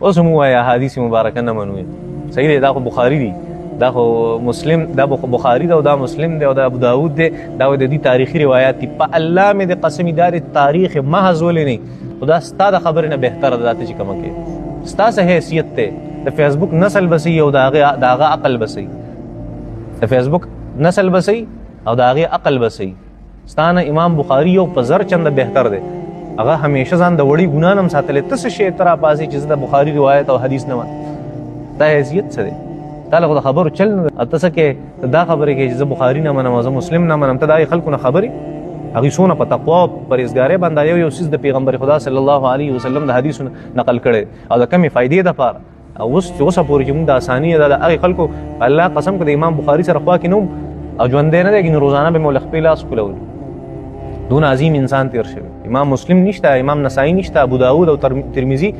اوس هم ووایه احادیث مبارکه نه منو. صحیح دی، دا خو بخاري دی، دا خو مسلم، دا بخاري دی او دا مسلم دی او دا ابو داود دی، دا د دې تاریخي روایت دي. په الله مې د قسم دا د تاریخ محض ولې نه، خو دا ستا د خبرې نه بهتره ده ته چې کومه کې ستا څه حیثیت دی. د فیسبوک نسل به سي او د هغه عقل به سي، د فیسبوک نسل به سي او د هغې عقل به سي. ستا نه امام بخاري یو په زر چنده بهتر دی، هغه همیشه ځان د وړې ګناه نه هم ساتلی. ته څه شی ته راپاڅې چې زه د بخاري روایت او حدیث نه منم؟ دا حیثیت څه دی؟ تا له خو د خبرو چل نه دی. ته څه کوې؟ ته دا خبرې کوې چې زه بخاري نه منم او زه مسلم نه منم. ته د هغې خلکو نه خبرې، هغوی څونه په تقوا او پرهېزګارۍ باندې یو یو څیز د پیغمبر خدا صلی الله علیه وسلم د حدیثو نقل کړی او د کمې فایدې دپاره. او اوس چې اوسه پورې چې موږ د اساني ده د هغې خلکو، الله قسم که د امام بخاري سره خوا کې نه وم او ژوندی نه دی، ګینې روزانه به مې له خپې لاس ښکلول. دونه عظیم انسان تیر شوی. امام مسلم نشته، امام نسائی نشته، ابو داود او ترمذي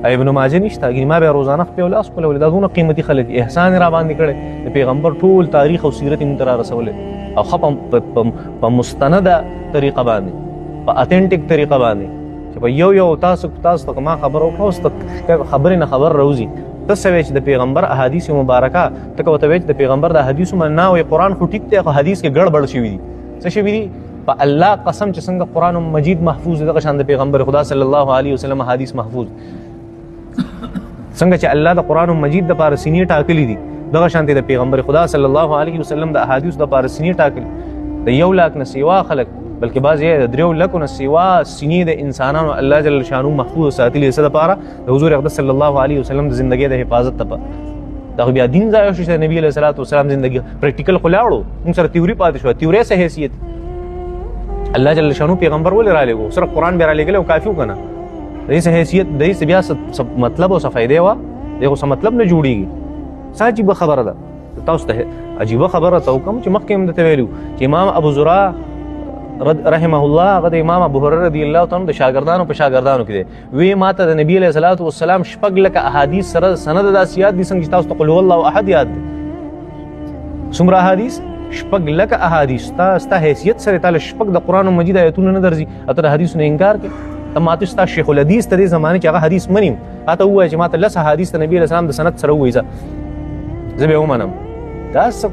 او ابن ماجه نشته، ګینې ما به روزانه خپې لاس ښکلول. دا دونه قیمتي خلک دي، احسان یې را باندې کړی، د پیغمبر ټول تاریخ او سیرت یې موږ ته را رسولی او ښه په مستنده طریقه باندې، په اتنټیک طریقه باندې چې په یو یو تاسو ته ما خبر وکړه، اوس ته خبرې نه خبر راوځي. ته څه وایې چې د پیغمبر احادیث مبارکه، ته که ورته وایې چې د پیغمبر د احادیثو نه وایې قرآن خو ټیک دی، خو حدیث کې ګړبړ شوي دي. څه شوي دي؟ په الله قسم چې څنګه قرآن مجید محفوظ دی، دغه شان د پیغمبر خدا صلی الله علیه وسلم احادیث محفوظ. څنګه چې الله د قرآن مجید دپاره سینې ټاکلي دي، دغه شان د پیغمبر خدا صلی الله علیه وسلم د احادیث دپاره سینې ټاکلي. د 1 لاک نه سیوا خلک، بلکې بعضې یې د 3 لکو نه سیوا سینې د انسانانو الله جل شانه محفوظ ساتلي. څه دپاره؟ د حضور اقدس صلی الله علیه وسلم د زندګۍ د حفاظت دپاره. دا خو بیا دین ضایع شو چې د نبي علیه الصلاة والسلام زندګي پریکټیکل خو لاړو، موږ سره تیوري پاتې شوه. تیوري څه حیثیت؟ الله جل شانه پیغمبر ولې رالیږو؟ صرف قرآن بیا رالیږلی او کافي و که نه؟ د دې څه حیثیت، د دې څه بیا څه مطلب او څه فایدې وه؟ دې خو څه مطلب نه جوړېږي. څه عجیبه خبره ده. تاسو ته عجیبه خبره ته وکړم چې مخکې هم درته ویلي چې امام ابو زرع رحمه الله هغه د امام ابو هريره رضی الله تعالی عنه د شاګردانو په شاګردانو کې دی. وی ما ته د نبی علیه الصلاة والسلام 6 لکه احادیث سره سند داسې یاد دي څنګه چې تاسو ته قل هو الله احد یاد دی. څومره احادیث؟ 6 لکه احادیث. ستا حیثیت سره تا له 6 د قرآن مجید آیتونه نه درځي او ته د حدیثو نه انکار کوې. ته ماته ستا شیخ الحدیث ته دې زمانه کې هغه حدیث منیم، تا ته ووایه چې ما ته 10 احادیث د نبی علیه السلام د سند سره ووایي، زه به ومنم. دا څه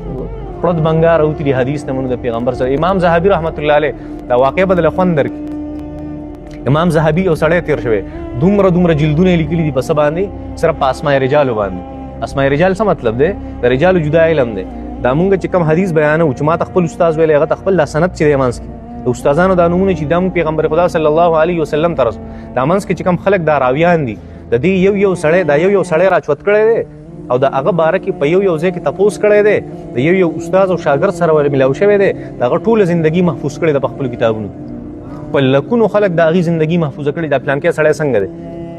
پړد بنګار اوتي دي حدیث نه منو د پیغمبر سره. امام ذهبي رحمت الله علیه دا واقع به دله خوند درکړي. امام ذهبي یو سړی تېر شوی، دومره دومره جلدونه یې لیکلي دي په څه باندې؟ صرف په اسماء رجالو باندې. اسماء رجال څه مطلب دی؟ د رجالو جدا علم دی. دا مونږ چې کوم حدیث بیانوو چې ما ته خپل استاد ویلی، هغه ته خپل دا سند چې دی منځ کې د استادانو دا نومونه چې دا مونږ پیغمبر خدا صلی الله علیه وسلم ته رسو، دا منځ کې چې کوم خلک دا راویان دي، د دې یو یو سړی دا یو یو سړی راچوت کړی دی او د هغه باره کې په یو یو ځای کې تپوس کړی دی، د یو یو استاد او شاګرد سره ور ملاو شوی دی، د هغه ټوله زندګي محفوظ کړې ده په خپلو کتابونو. په لکونو خلک د هغې زندګي محفوظه کړې. دا پلانکی سړی څنګه دی؟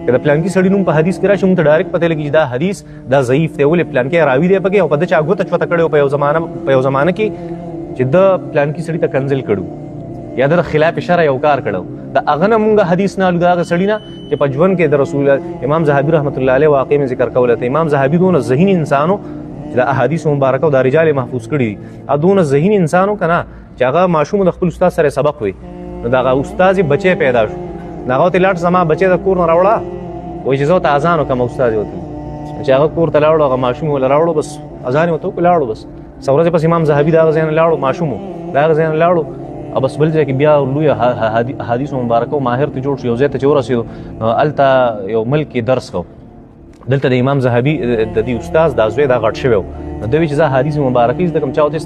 که د پلانکي سړي نوم په حدیث کې راشي، موږ ته ډایرکټ پته لګي چې دا حدیث دا ضعیف دی، ولې پلانکی راوي دی پکې او په ده چا ګوته چوته کړې په یو زمانه کې چې ده پلانکي سړي ته کنځل کړو یا د خلاف شرع یو کار کړو، د هغه نه مونږ حدیث نه الو، د هغه سړي نه چې په ژوند کې د رسول امام ذهبي رحمت الله علیه واقع مې ذکر کوله. ته امام ذهبي دونه ذهین انسانو چې د احادیث مبارکه او د رجال یې محفوظ کړي دي، او دونه ذهین انسانو که نه چې هغه ماشوم د خپل استاد سره سبق وي، نو د هغه استاد یې بچی پیدا شو، نو هغه ورته لاړ زما بچی د کور نه راوړه، وایي چې زه ورته اذان وکړم. استاد یې ورته چې هغه کور ته لاړو، هغه ماشوم یې ورله راوړو، بس اذان یې ورته وکړو، لاړو. بس څه ورځې پس امام ذهبي د هغه ځای نه لاړو، ماشوم و، د هغه ځای نه لاړو او بس بل ځای کې بیا لوی احادیث مبارکه او ماهر ته جوړ شو. یو ځای ته چې ورسېدو، نو هلته یو ملک کې درس کو. دلته د امام ذهبي د دې استاد دا زوی دا غټ شوی و، نو ده وی چې زه احادیث مبارکې زده کوم. چا ورته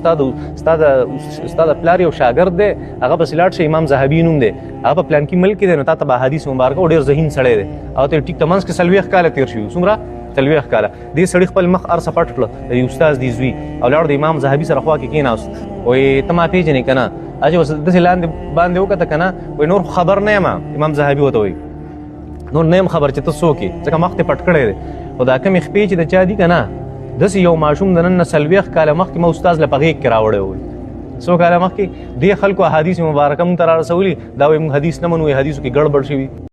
ستا د پلار یو شاګرد دی، هغه پسې لاړ شه، امام ذهبي نوم دی، هغه په پلانکي ملک کې دی، نو تا ته به احادیث مبارکه او ډېر ذهین سړی دی. هغه ته ټیک ته منځ کې 40 کاله تېر شوي. څومره؟ 40 کاله. دې سړي خپل مخ هر څه پټ کړه، د دې استاد دې زوی، او لاړ د امام ذهبي سره خوا کې کېناست. وایي ته ما پېژنې که نه؟ هسې اوس داسې لاندې باندې وکته که نه؟ وایي نور خو خبر نه یم. امام ذهبي ورته وایي نور نه یم خبر چې ته څوک یې، ځکه مخ دې پټ کړی دی. خو دا کومې خپې چې د چا دي که نه، داسې یو ماشوم د نن نه 40 کاله مخکې ما استاد له په غېږ کې راوړی ووایي. څو کاله مخکې دې خلکو احادیث مبارکه مونږ ته را رسولي، دا وایي مونږ حدیث نه منو، حدیثو کې ګړبړ شوي.